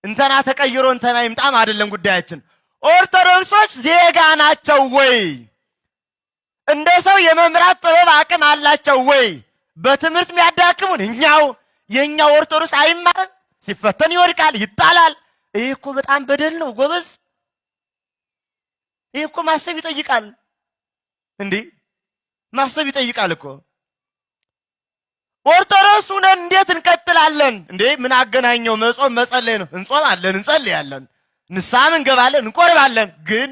እንተና ተቀይሮ እንተና ይምጣም አይደለም ጉዳያችን። ኦርቶዶክሶች ዜጋ ናቸው ወይ? እንደ ሰው የመምራት ጥበብ አቅም አላቸው ወይ? በትምህርት የሚያዳክሙን እኛው። የእኛው ኦርቶዶክስ አይማርም፣ ሲፈተን ይወድቃል፣ ይጣላል። ይህ እኮ በጣም በደል ነው ጎበዝ። ይህ እኮ ማሰብ ይጠይቃል። እንዲህ ማሰብ ይጠይቃል እኮ። ኦርቶዶክስ ሁነን እንዴት እንቀጥላለን እንዴ? ምን አገናኘው? መጾም መጸለይ ነው። እንጾማለን፣ እንጸልያለን፣ ንስሐም እንገባለን፣ እንቆርባለን። ግን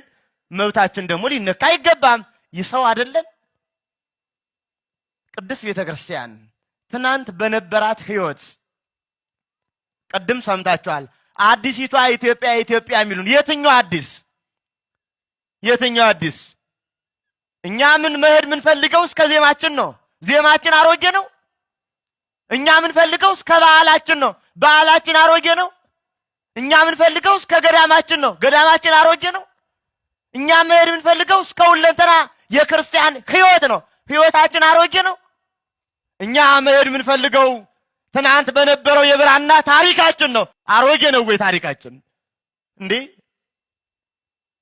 መብታችን ደግሞ ሊነካ አይገባም። ይህ ሰው አይደለን? ቅድስት ቤተ ክርስቲያን ትናንት በነበራት ሕይወት ቅድም ሰምታችኋል። አዲሲቷ ኢትዮጵያ ኢትዮጵያ የሚሉን የትኛው አዲስ? የትኛው አዲስ? እኛ ምን መሄድ የምንፈልገው እስከ ዜማችን ነው። ዜማችን አሮጌ ነው። እኛ የምንፈልገው እስከ በዓላችን ነው። በዓላችን አሮጌ ነው። እኛ የምንፈልገው እስከ ገዳማችን ነው። ገዳማችን አሮጌ ነው። እኛ መሄድ የምንፈልገው እስከ ሁለንተና የክርስቲያን ሕይወት ነው። ሕይወታችን አሮጌ ነው። እኛ መሄድ የምንፈልገው ትናንት በነበረው የብራና ታሪካችን ነው። አሮጌ ነው ወይ ታሪካችን? እንዴ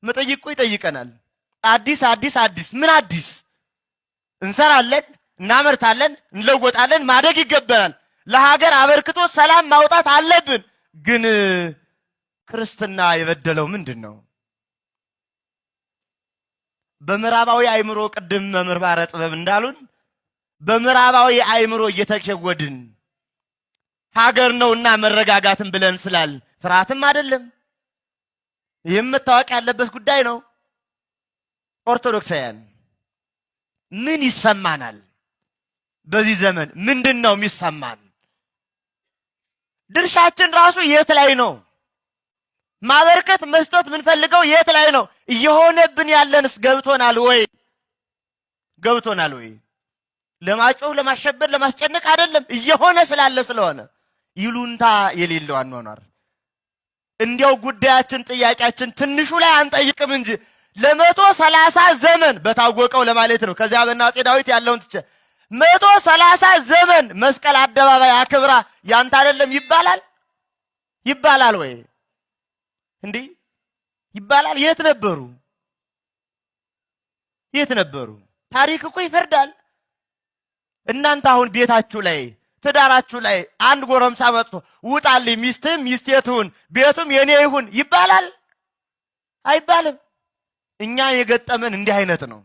መጠይቅ እኮ ይጠይቀናል። አዲስ አዲስ አዲስ ምን አዲስ? እንሰራለን፣ እናመርታለን፣ እንለወጣለን፣ ማደግ ይገባናል። ለሀገር አበርክቶ ሰላም ማውጣት አለብን። ግን ክርስትና የበደለው ምንድን ነው? በምዕራባዊ አእምሮ ቅድም መምህር ባረ ጥበብ እንዳሉን በምዕራባዊ አእምሮ እየተሸወድን ሀገር ነውና መረጋጋትን ብለን ስላል ፍርሃትም አይደለም። ይህም መታወቅ ያለበት ጉዳይ ነው። ኦርቶዶክሳውያን ምን ይሰማናል? በዚህ ዘመን ምንድን ነው የሚሰማን? ድርሻችን ራሱ የት ላይ ነው? ማበርከት መስጠት የምንፈልገው የት ላይ ነው? እየሆነብን ያለንስ ገብቶናል ወይ? ገብቶናል ወይ? ለማጮህ፣ ለማሸበር፣ ለማስጨነቅ አይደለም። እየሆነ ስላለ ስለሆነ ይሉንታ የሌለው አኗኗር እንዲያው ጉዳያችን ጥያቄያችን ትንሹ ላይ አንጠይቅም እንጂ ለ130 ዘመን በታወቀው ለማለት ነው። ከዚያ በእነ አፄ ዳዊት ያለውን ትቼ 130 ዘመን መስቀል አደባባይ አክብራ ያንተ አይደለም ይባላል ይባላል ወይ? እንዲህ ይባላል? የት ነበሩ? የት ነበሩ? ታሪክ እኮ ይፈርዳል። እናንተ አሁን ቤታችሁ ላይ ትዳራችሁ ላይ አንድ ጎረምሳ መጥቶ ውጣልኝ፣ ሚስትህም ሚስቴ ትሁን፣ ቤቱም የኔ ይሁን ይባላል አይባልም? እኛ የገጠመን እንዲህ አይነት ነው።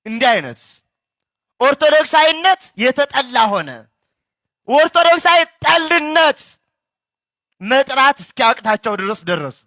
እንዲህ አይነት ኦርቶዶክሳዊነት የተጠላ ሆነ። ኦርቶዶክሳዊ ጠልነት መጥራት እስኪያቅታቸው ድረስ ደረሱ።